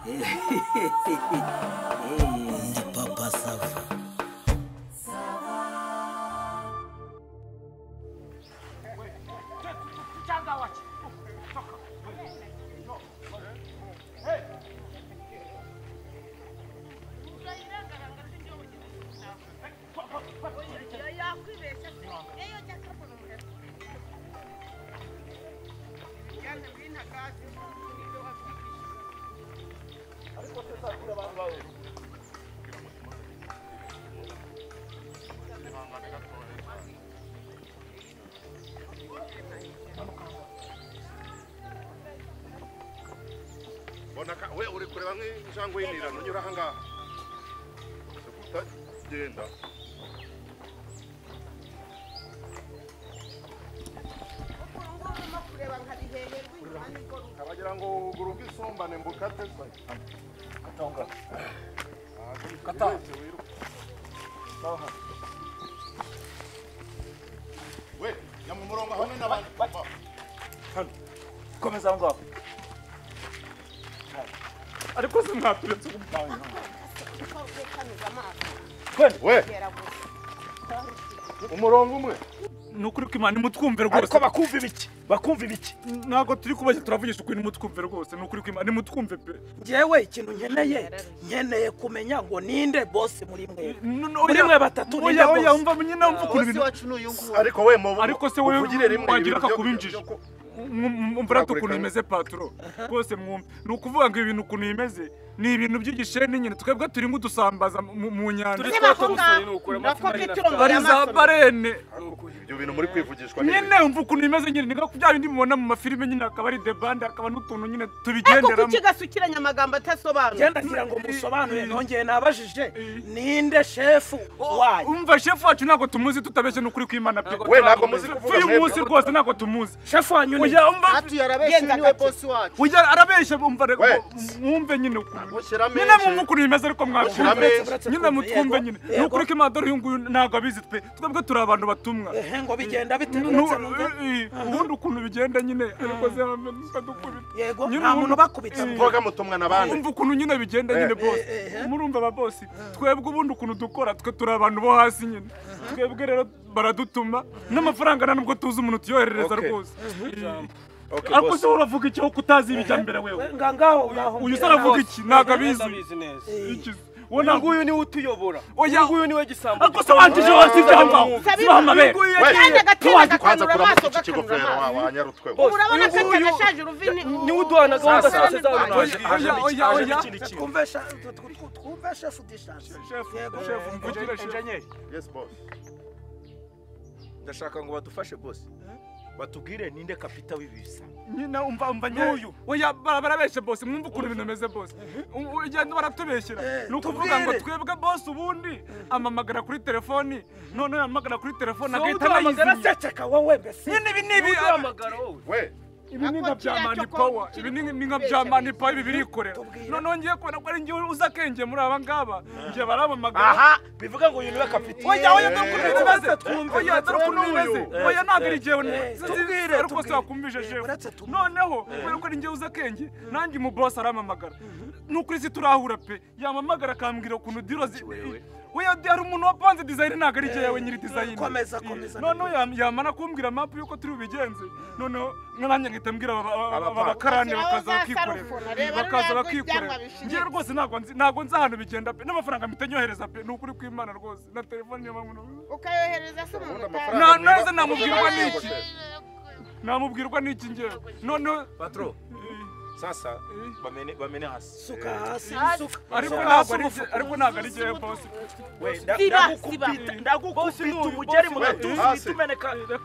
Ndi Papa Sava. We uri kureba nk'injangwe y'inirano unyura aha ngaha genda abagira ngo uguru bw'isumbane mbukate katonga kata we nyamurongo hamwe n'abandi hano komeza aho ngaho ariko se mwaturetse kumutanga we umurongo umwe nukuri ko Imana imutwumve rwose ariko bakumva ibiki ntago turi kubashya turavugisha ukuri nimutwumve rwose nukuri ko Imana imutwumve pe ngewe ikintu nkeneye kumenya ngo ninde boss muri mwe muri mwe batatu ninde boss oya umva nyine umva ukuntu ibintu ariko we mu ariko se wewe wagira akakubinjije umvura ukuntu imeze patro rwose mwumve ni ukuvuga ngo ibintu ukuntu imeze ni ibintu by'igisheni nyine twebwe turi nk'udusambaza mu nyanja bari za barene ibyo bintu muri kwivugishwa nyine umva ukuntu imeze nyine ni nka bya bindi mubona mu mafilime nyine akaba ari debande akaba n'utuntu nyine tubigenderamo ariko kuki gasukiranya amagambo atasobanura genda ngira ngo musobanure nongeye nabajije ninde shefu wanyu umva shefu wacu ntabwo tumuzi tutabeshye n'ukuri kw'Imana pe we ntabwo muzi kuvuga uyu munsi rwose ntabwo tumuzi shefu wanyu ni atu yarabeshye niwe boss wacu ujya arabeshye umva mwumve nyine nyine mwumve ukuntu bimeze ariko mwabyumve nyine mutwumve nyine ni ukuri ko Imana dore uyu nguyu ntabwo abizi twe twebwe turi abantu batumwa ngo bigenda bite ubundi ukuntu bigenda nyine ariko se badukubita yego nta muntu bakubita mboga mutumwa n'abandi umva ukuntu nyine bigenda nyine boss murumva ba boss twebwe ubundi ukuntu dukora twe turi abantu bo hasi nyine twebwe rero baradutuma n'amafaranga nta nubwo tuzi umuntu tuyoherereza rwose ariko se uravuga iki aho kutazi ibijya mbere wewe ngaho uyu se aravuga iki ntabwo abizi uyu nguyu niwe utuyobora uyu nguyu niwe gisambo ariko se wangije hasi ibyaho sibaha amabere kwanza kuramo iki kigofero wanyarutwe urabona ko atashaje uruvini niwe uduhana gahunda zose oya twumve shefu dishanse shefu mvugire shefu yes boss ndashaka ngo badufashe boss batubwire ninde kapita w'ibisa nyine umva n'uyu oya barabeshye boss mwumva ukuntu ibintu bimeze boss ugenda baratubeshyera ni ukuvuga ngo twebwe boss ubundi amamagara kuri telefoni noneho yamamagara kuri telefoni agahita anayizimya ceceka wowe mbese nyine ibi ni ibi we ibi ni nka bya mani power ibi ni nka bya mani power ibi birikorera noneho ngiye kubona ko ari ngiye uza akenge muri aba ngaba ngiye baramamagara aha bivuga ngo uyu niwe kapita oya oya dore ukuntu bimeze oya dore ukuntu bimeze oya ntabwo ari jyewe tubwire ariko se wakumvise shefu noneho kubera ko ari ngiye uza akenge nanjye umu boss aramamagara nukuri si turahura pe yamamagara akambwira ukuntu diro oya hari umuntu wapanze design ntabwo ari jyewe nyiri design komeza noneho yamara kumbwira map yuko turi bubigenze noneho nanjye ngahita mbwira abakarani bakaza bakikorera ngiye rwose ntabwo nzi ahantu bigenda pe n'amafaranga mpita nyohereza pe ni ukuri kw'Imana rwose na telefone niyo mpamvu ukayohereza se umuntu neza namubwirwa n'iki ngewe noneho patro sasa bamene hasi suka hasi suka ariko ntabwo ari jyewe boss we ndagukubita umugeri mu gatuza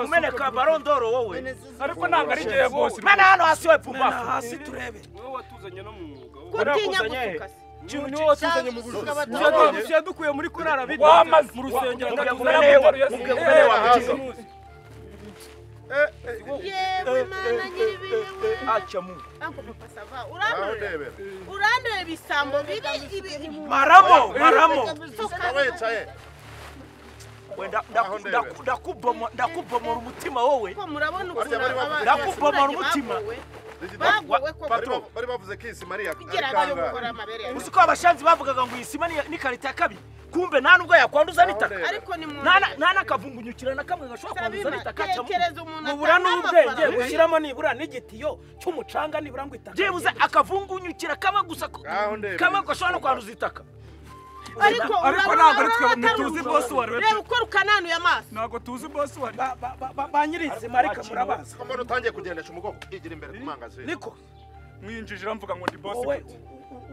umeneka barondoro wowe ariko ntabwo ari jyewe boss mana hano hasi we pumba hasi turebe wowe watuzanye no mu mwuga kutinya gusuka niwe watuzanye mu bujura yadukuye muri korara bita mu rusengero yewe mana nyiribihe acha mu anko papa sava urandure ibisambo bibi ibi maramo wicaye wenda ndakubomora umutima wowe ko murabona ukuntu ndakubomora umutima Baguwe ko bari bavuze ko iyi Maria uzi ko abashanzi bavugaga ngo iyi sima ni karita ya kabiri kumbe nta nubwo yakwanduza n'itaka ariko ni mu nta nakavungunyukira na kamwe gashobora kwanduza n'itaka mubura n'ubwenge gushyiramo nibura n'igitiyo cy'umucanga nibura ngo itaka byibuze akavungunyukira kamwe gusa kamwe gashobora no kwanduza itaka ariko ntabwo twe ntituzi boss wari reba uko rukananuye amaso ntabwo tuzi boss wari ba nyirizima ariko murabaza ko mbona utangiye kugendesha umugongo igira imbere ku mangazini niko mwinjijira mvuga ngo ndi boss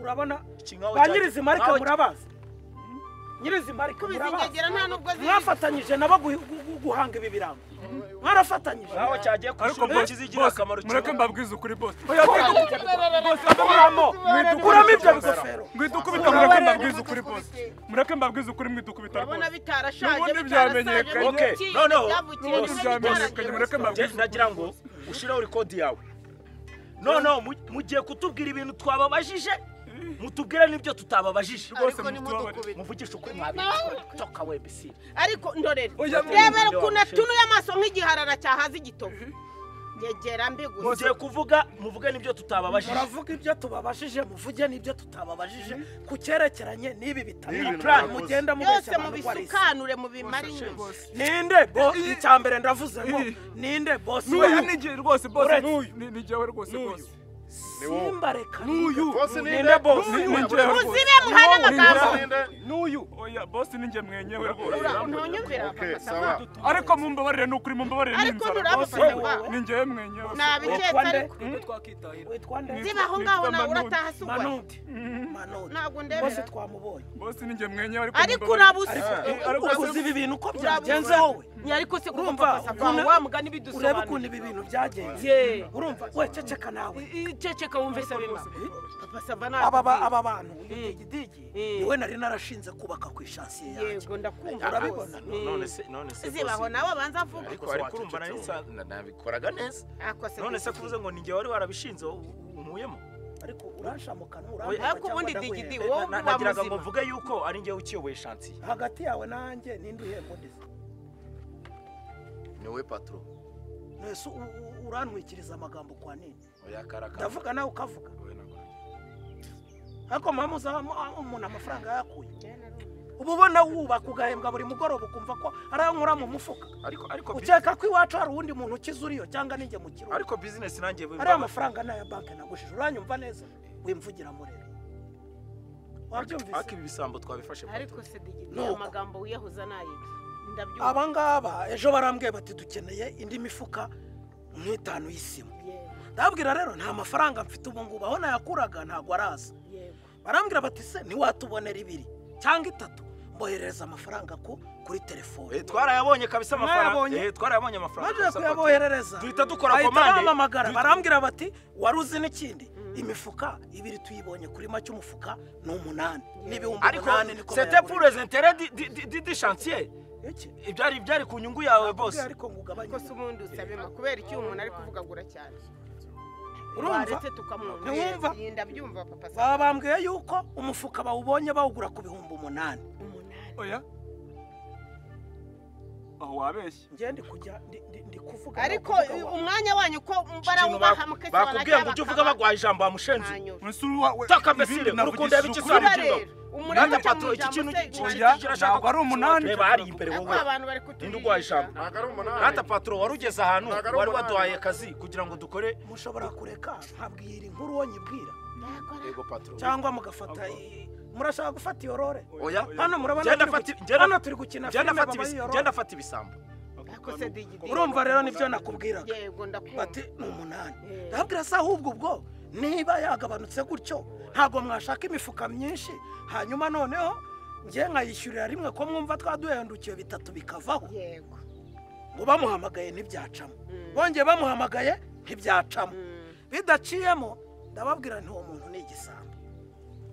urabona ba nyirizima ariko murabaza nyirizima ariko murabaza mwafatanyije nabo guhanga ibi birango mwarafatanyije naho cyagiye ariko kizigira akamaro mureke mbabwize ukuri boss kuramo kuramo ibyo bigofero mwidukubita mureke mbabwize ukuri boss mureke mbabwize ukuri mwidukubita rwose urabona bitarashaje byamenyekanye okay noneho byamenyekanye mureke mbabwize ndagira ngo ushireho record yawe noneho mugiye kutubwira ibintu twababajije mutubwire n'ibyo tutababajije rwose muvugishe ukuri mwabi toka webisi ariko ndorere rebera ukuntu atunuye amaso nk'igiharara cyahaza igitovu ngegera mbi gusa mugiye kuvuga muvuge n'ibyo tutababajije muravuga ibyo tubabajije muvuge n'ibyo tutababajije ku cyerekeranye n'ibi bitabo mugenda mubeshya byose mubisukanure mubimare inyuma ninde bo icya mbere ndavuze ngo ninde boss n'uyu ni rwose boss n'uyu ni jyewe rwose boss Simba reka n'uyu ninde boss uzibe muhane amagambo n'uyu oya boss ninjye mwenyewe rwose ntunyumvira papa sava ariko mumbabarire nukuri mumbabarire n'inzara boss ninjye mwenyewe nabiketse ariko witwa nde ziba aho ngaho nawe urataha se ugwa Manudi Manudi ntabwo ndebera boss twamubonye boss ninjye mwenyewe ariko urabuze ariko ibi bintu uko byagenze wowe ariko se kuko papa sava wa mugani bidusobanura urebe ukuntu ibi bintu byagenze urumva we ceceka nawe ceceka wumve sabima papa sava nawe aba bantu digidigi niwe nari narashinze kubaka ku ishansiye yanjye yego ndakumva urabibona none se zibaho nawe abanza avuga ariko urumva nari nabikoraga neza none se kuvuze ngo ninjye wari warabishinze unkuyemo ariko uranshamukana ariko ubundi digidi wowe nagiraga ngo mvuge yuko ari njye ukiyoboye shansiye hagati yawe nanjye ninde uhemba undi ni wowe patro nese urantwikiriza amagambo kwa nini ndavuga nawe ukavuga ariko mama uza umuntu amafaranga yakuye uba ubona wubaka ugahembwa buri mugoroba ukumva ko ari ayo nkura mu mufuka ariko ukeka ko iwacu hari uwundi muntu ukize uriyo cyangwa ninjye mu kiruhuko ariko business nanjye ariya amafaranga ni aya banki nagushije uranyumva neza wimvugiramo rero wabyumvise ariko ibi bisambo twabifashe ariko se digidi amagambo wiyahuza nayiki aba ngaba ejo barambwiye bati dukeneye indi mifuka nk'itanu y'isima ndabwira rero nta mafaranga mfite ubu ngubu aho nayakuraga ntabwo araza barambwira bati se ntiwatubonera ibiri cyangwa itatu mboherereza amafaranga kuri telefone twarayabonye kabisa amafaranga twarayabonye amafaranga maze kuyaboherereza duhita dukora komande bampamagara barambwira bati wari uzi n'ikindi imifuka ibiri tuyibonye kuri make umufuka ni 8 n'ibihumbi 8 niko c'était pour les intérêts du chantier ibyari byari ku nyungu yawe boss ariko ngugabanye ko ubundi usabima kubera iki umuntu ari kuvugagura cyane urumva tukamwumva ndabyumva papa baba bambwiye yuko umufuka bawubonye bawugura ku bihumbi 8 oya aho wabeshye nge ndi kujya ndi kuvuga ariko umwanya wanyu ko barawubaha mukese bakubwiye ngo ujye uvuga bagwaye ijambo wa mushenzi taka mbesire urukunda biki rero Nanda patro iki kintu kirashaka ari 8 reba hari imbere wowe ninde ugwaye ijambo Nanda patro wari ugeze ahantu wari waduhaye akazi kugira ngo dukore mushobora kureka nkabwira inkuru wo nyibwira yego patro cyangwa mugafata murashaka gufata iyo rore oya hano murabona hano turi gukina filime genda fata ibisambo urumva rero nibyo nakubwiraga bati ni 8 ndabwira se ahubwo ubwo niba yagabanutse gutyo ntabwo mwashaka imifuka myinshi hanyuma noneho njye nkayishyurira rimwe ko mwumva twaduhendukiye bitatu bikavaho ngo bamuhamagaye ntibyacamo bongeye bamuhamagaye ntibyacamo bidaciyemo ndababwira nti uwo muntu ni igisambo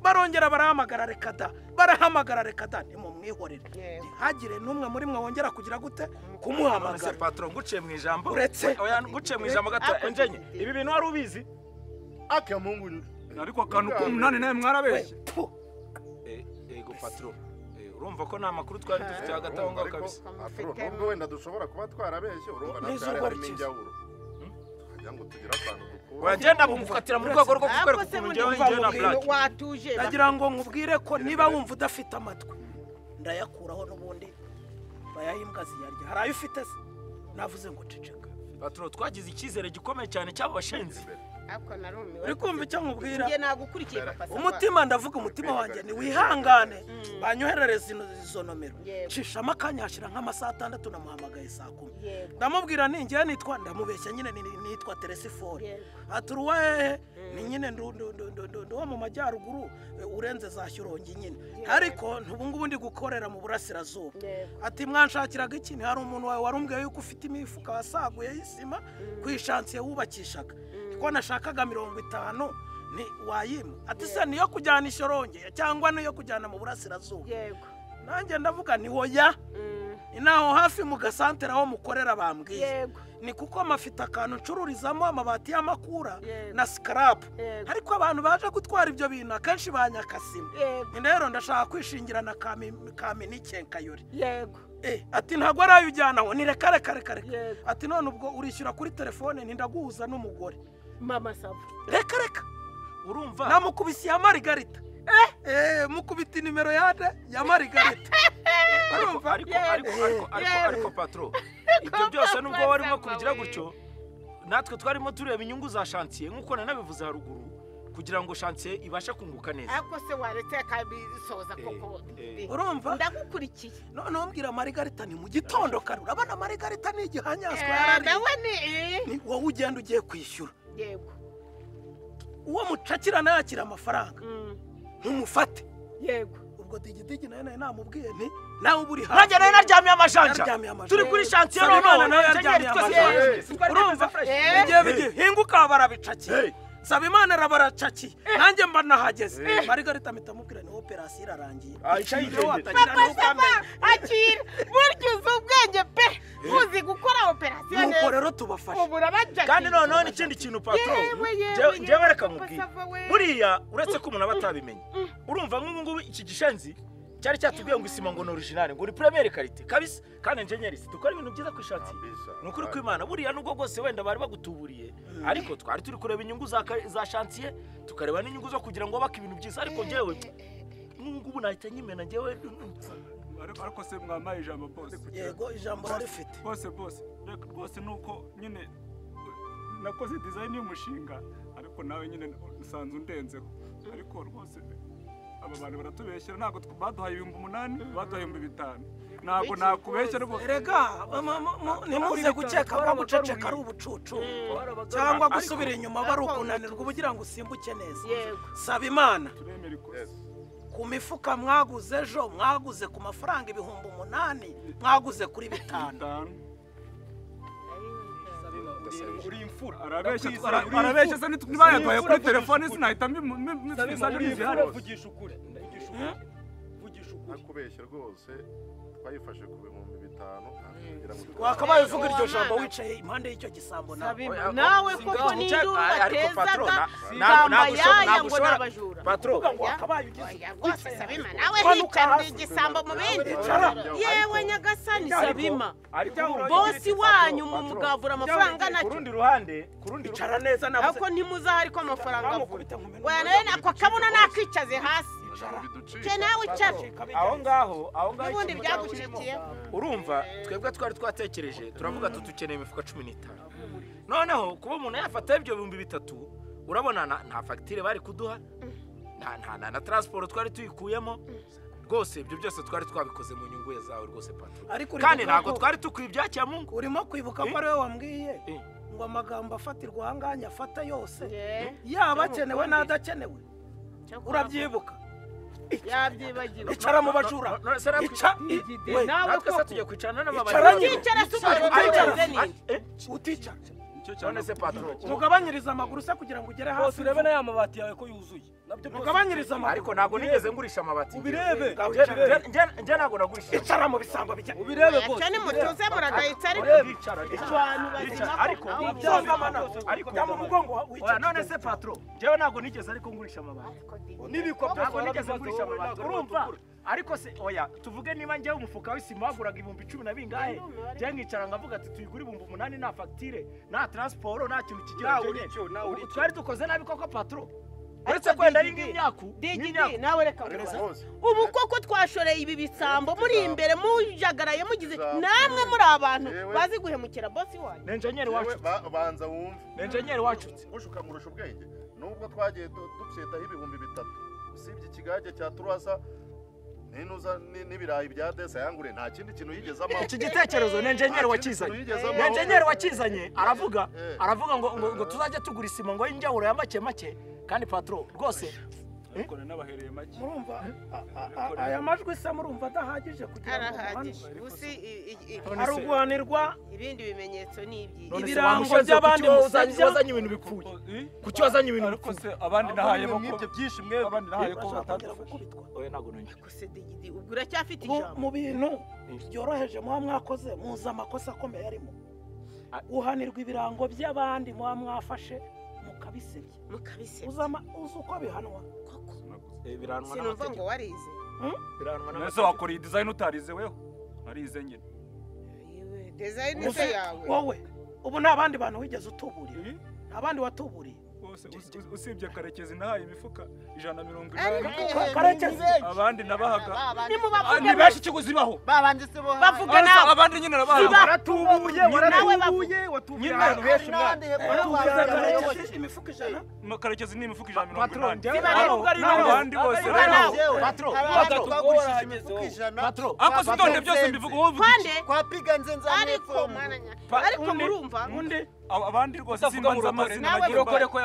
barongera barahamagara reka da barahamagara reka da nimumwihorere ntihagire n'umwe muri mwe wongera kugira gute kumuhamagara patron nguciye mu ijambo uretse oya nguciye mu ijambo gato enjenye ibi bintu wari ubizi aka mungu ariko akantu k'umunani nawe mwarabeshye ego patron urumva ko nta makuru twari dufite hagati aho ngaho kabisa nubwo wenda dushobora kuba twarabeshye urumva natwe harimo injyawuro Kugira ngo tugire akantu dukura. Wagenda bumukatira mu rwego rwo kukwereka ukuntu njyewe njyewe na Black. Watuje. Ndagira ngo nkubwire ko niba wumva udafite amatwi ndayakuraho n'ubundi bayahimbwa ziyarya. Hari ayo ufite se? Navuze ngo ceceka. Patro twagize icyizere gikomeye cyane cy'abo bashenzi. Ako narumiwe. Uri kumva icyo nkubwira? Ngiye nagukurikiye papa. Umutima ndavuga umutima wanjye ni wihangane banyoherereza izo nomero. Cishamo akanya hashira nk'amasaha 6 namuhamagaye saa 10. Ndamubwira ni ngiye nitwa ndamubeshya nyine nitwa Teresifore. Aturuwa hehe? Ni nyine ndu mu majyaruguru urenze za Shyorongi nyine. Ariko ubu ngubu ndi gukorera mu burasirazuba. Ati mwanshakiraga iki? Hari umuntu wawe warumbwiye yuko ufite imifuka wasaguye y'isima ku ishansiye wubakishaga. Ko nashakaga 50 ni wayima. Ati se niyo kujyana Ishyorongi cyangwa niyo kujyana mu burasirazuba? Yego. Nanjye ndavuga ni hoya. Inaho hafi mu gasantere aho mukorera bambwiye. Yego. Ni kuko mafite akantu ncururizamo amabati y'amakura na scrap. Ariko abantu baje gutwara ibyo bintu akenshi banyakasima. Rero ndashaka kwishingira na kaminike nkayori. Yego. Ati ntabwo arayujyana aho ni reka reka reka. Ati none ubwo urishyura kuri telefone ntindaguhuza n'umugore. Mama sava. Reka reka. Urumva? Namukubise ya Margarita. Mukubita nimero yade ya Margarita. Urumva? Ariko patro. Ibyo byose nubwo warimo kubigira gutyo natwe twarimo tureba inyungu za chantier nkuko nanabivuze haruguru kugira ngo chantier ibashe kunguka neza. Ariko se waretse kabisoza koko. Urumva? Ndagukurikiye. None umbwira Margarita ni mu gitondo kare. Urabona Margarita ni igihanyaswa yarari. Nawe ni wowe ugenda ugiye kwishyura. Yego. Uwo mucakirana yakira amafaranga. Ntumufate. Yego. Ubwo digidigi nayo nayo namubwiye nti nawe uburi hafi. Nanjye nayo naryamye amajanja. Turi kuri chantier noneho nayo twese. Urumva? Igihe bihinguka barabicakiye. Nsabimana rabaracakiye. Nanjye mba nahageze. Margarita mitamubwira ni operation irarangiye. Papa sava akira burya uzi ubwenge pe. Uzi gukora operation neza. Nuko rero tubafasha. Kandi noneho n'ikindi kintu patro. Njyewe reka nkubwire. Buriya uretse ko umuntu aba atabimenye. Urumva nk'ubu ngubu iki gishenzi cyari cyatubwiye ngo isima ngo ni original ngo ni première qualité kabisa kandi engineer dukora ibintu byiza ku ishansiye. Ni ukuri kw'Imana buriya nubwo bwose wenda bari bagutuburiye ariko twari turi kureba inyungu za chantier tukareba n'inyungu zo kugira ngo bake ibintu byiza ariko njyewe ngubu nahita nyimena njyewe. Ariko se mwamaye ijambo boss. Yego ijambo rifite. Boss rwose nuko nyine nakoze design y'umushinga ariko nawe nyine usanze undenzeho ariko rwose aba bantu baratubeshyera ntabwo baduhaye 8,000 baduhaye 5,000 ntabwo nakubeshya rwose. Erega nimuze gukeka ko guceceka ari ubucucu cyangwa gusubira inyuma bari ukunanirwa ubugira ngo usimbuke neza. Saba Imana ku mifuka mwaguze ejo mwaguze ku mafaranga 8,000 mwaguze kuri 5. Uri imfura. Arabeshya se nibayaduhaye kuri telefone sinahita mbimusubiza. Vugisha ukuri. Vugisha ukuri. Nakubeshya rwose twayifashe ku 5,000 kugira ngo wakabaye uvuga iryo jambo wicaye impande y'icyo gisambo nawe. Nawe koko n'induru batezaga ntabwo ngo n'abajura. Patro wakabaye ugize rwose Sabima nawe hicara igisambo mu bindi. Yewe nyagasani Sabima. Bosi wanyu mu mugavura amafaranga nacyo. Kurundi ruhande, kurundi icara neza navuze. Ako ntimuzahari ko amafaranga avura. Oya nawe nako kabona nakicaze hasi. Cye nawe icara. Aho ngaho n'ubundi byagucikiye. Urumva twebwe twari twatekereje turavuga tutukeneye imifuka 15. Noneho kuba umuntu yafata ibyo 3,000 urabona nta facture bari kuduha nta na transport twari tuyikuyemo rwose ibyo byose twari twabikoze mu nyungu zawe rwose patro. Kandi ntabwo twari tukwiye ibya Mungu. Urimo kwibuka ko ari wowe wambwiye ngo amagambo afatirwa ahanganya afata yose yaba akenewe n'adakenewe. Urabyibuka? Yabyibagiwe. Icara mu bajura. Ica nawe koko tujye kwicarana n'ababajura. Icara se uticara. None se patro mugabanyiriza amaguru se kugira ngo ugere hasi. Bose urebe na ya mabati yawe ko yuzuye. Nabyo mugabanyiriza amaguru. Ariko ntabwo nigeze ngurisha amabati. Ubirebe. Nje ntabwo nagurisha. Icara mu bisambo bijya. Ubirebe bose. Cyane mutuze muragayitsa ariko abantu bazima ariko ariko mu mugongo wicara. None se patro jewe ntabwo nigeze ariko ngurisha amabati. Nibikwa ntabwo nigeze ngurisha amabati. Urumva Ariko se oya tuvuge niba njyewe umufuka w'isima waguraga 10,000 na bingahe, njye nkicara ngavuga ati tuyigure 8,000 nta fagitire nta transport nta kintu kigira. Twari dukoze nabi koko patro. Uretse kwenda ari nk'imyaku Digidi nawe reka ngubaze, ubu koko twashoreye ibi bisambo muri imbere mujagaraye mugize namwe muri abantu bazi guhemukira bosi wanyu. N'enjenyeri wacu banza wumve, n'enjenyeri wacu ushuka murusha ubwenge. Nubwo twagiye dupyetaho 3,000 usibye ikigage cya turasa ninuza n'ibirayi bya desa yangure nta kindi kintu yigezamo. Iki gitekerezo n'enjenyeri wakizanye, n'enjenyeri wakizanye aravuga ngo tuzajya tugura isima ngo y'injyawuro ya make make. Kandi patro rwose ariko nabahereye make. Murumva aya majwi se murumva adahagije kugira ngo usi arugwanirwa ibindi bimenyetso ni ibyi ibirango by'abandi wazanye ibintu bipfuye. Kuki wazanye ibintu ariko se abandi nahaye ko ibyo byinshi mwe abandi nahaye ko batadufasha. Oya ntago nongeye. Ariko se Digidi ubwo uracyafite ijambo mu bintu byoroheje muba mwakoze muza amakosa akomeye arimo uhanirwa ibirango by'abandi muba mwafashe mukabisebya. Uzi uko bihanwa koko? Sinumva ngo warize. Biranwa n'amategeko. Ese wakora iyi design utarize weho? Narize nyine. Yewe design se yawe. Wowe ubu nta bandi bantu wigeze utuburira? Nta bandi watuburiye? Bose usibye Karekezi nahaye imifuka 180. Karekezi abandi nabahaga ni benshi ikiguzi baho. Babandi se bo bavuga nawe abandi nyine nabahaga. Waratubuye waratubuye watubuye ahantu henshi mwana. Imifuka 100 Karekezi ni imifuka 180. Abandi bose patro twagurishije imifuka 100 patro. Ako sitonde byose mbivuga wowe uvuga iki? Kwa piga nzenza ariko mwana ariko murumva undi abandi rwose simbanza amazina bagira ko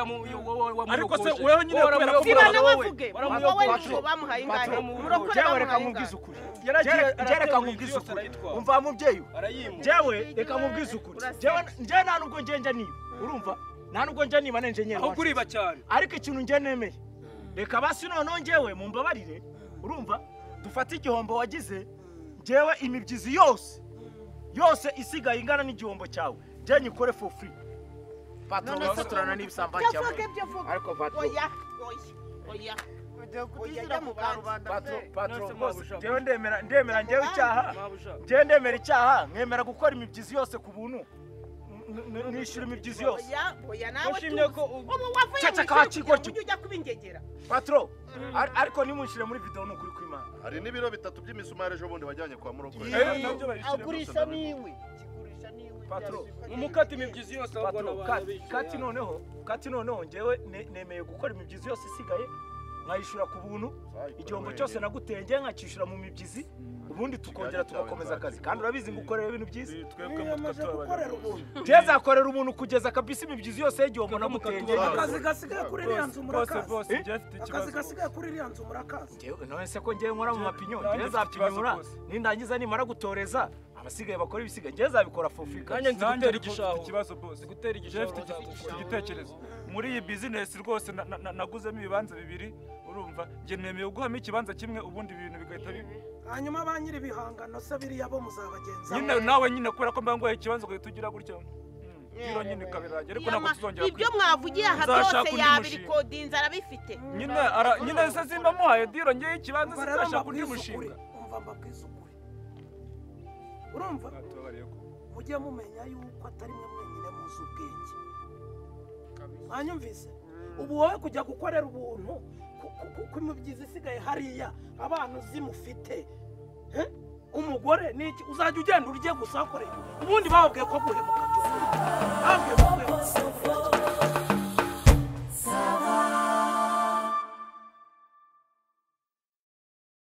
ariko se wewe nyine kubera ko siba nawe vuge wowe niko bamuhaye ingahe murokore reka nkubwize ukuri. Reka nkubwize ukuri umva mubyeyi jewe reka nkubwize ukuri jewe nta nubwo ngenja niba urumva nta nubwo nja niba n'enjenyeri aho kuriba cyane. Ariko ikintu nge nemeye reka basi noneho ngewe mumbabarire urumva dufate igihombo wagize ngewe imibyizi yose yose isigaye ingana n'igihombo cyawe nge nyikore for free. Patro bafaturana n'ibisambo cyawe. Ariko patro oya oya oya patro patro ngewe ndemera ngewe icyaha ngewe ndemera icyaha nkemera gukora imibyizi yose ku buntu nishyura imibyizi yose. Oya oya nawe ubu wavuye mu ishuri ujya kubingegera patro. Ariko nimunshyire muri video ni ukuri kw'Imana. Hari n'ibiro 3 by'imisumari ejo bundi wajyanye kwa murokore. Agurisha niwe patro umukati imibyizi yose ahubwo n'abantu kati noneho ngewe nemeye gukora imibyizi yose isigaye nkayishyura ku buntu igihombo cyose naguteye nkakishyura mu mibyizi ubundi tukongera tugakomeza akazi. Kandi urabizi ngo ukorera ibintu byiza. Twebwe gukorera ubuntu njye nzakorera ubuntu kugeza kabisa imibyizi yose y'igihombo naguteye. Akazi gasigaye kuri iriya nzu murakazi. Akazi gasigaye kuri iriya nzu murakazi. None se ko ngewe nkora mu mapinyo njye nzapinyura nindangiza nimara gutoreza abasigaye bakora ibisigaye njye nzabikora for free. Nanjye nzi gutera igishaho ikibazo boss gutera igishaho igitekerezo muri iyi business rwose naguzemo ibibanza 2 urumva njye nemeye guhamo ikibanza kimwe ubundi ibintu bigahita bibi. Hanyuma ba nyiri bihangano se biriya bo muzabagenza nyine nawe nyine kubera ko mbangoye ikibanza ugahita ugira gutya biro nyine kabirage ariko ntabwo tuzongera ibyo mwavugiye aha byose yabirikodinze arabifite nyine nyine se simba muhaye diro ngiye ikibanza sinzashaka undi mushinga. Umva mbabwiza ukuri urumva mujye mumenya yuko atari mwe mwenyine muzi ubwenge. Mwanyumvise ubu wowe kujya gukorera ubuntu ku mibyizi isigaye hariya abantu zimufite umugore niki uzajya ugenda urye gusa akoreye ubundi bababwiye ko guhemuka.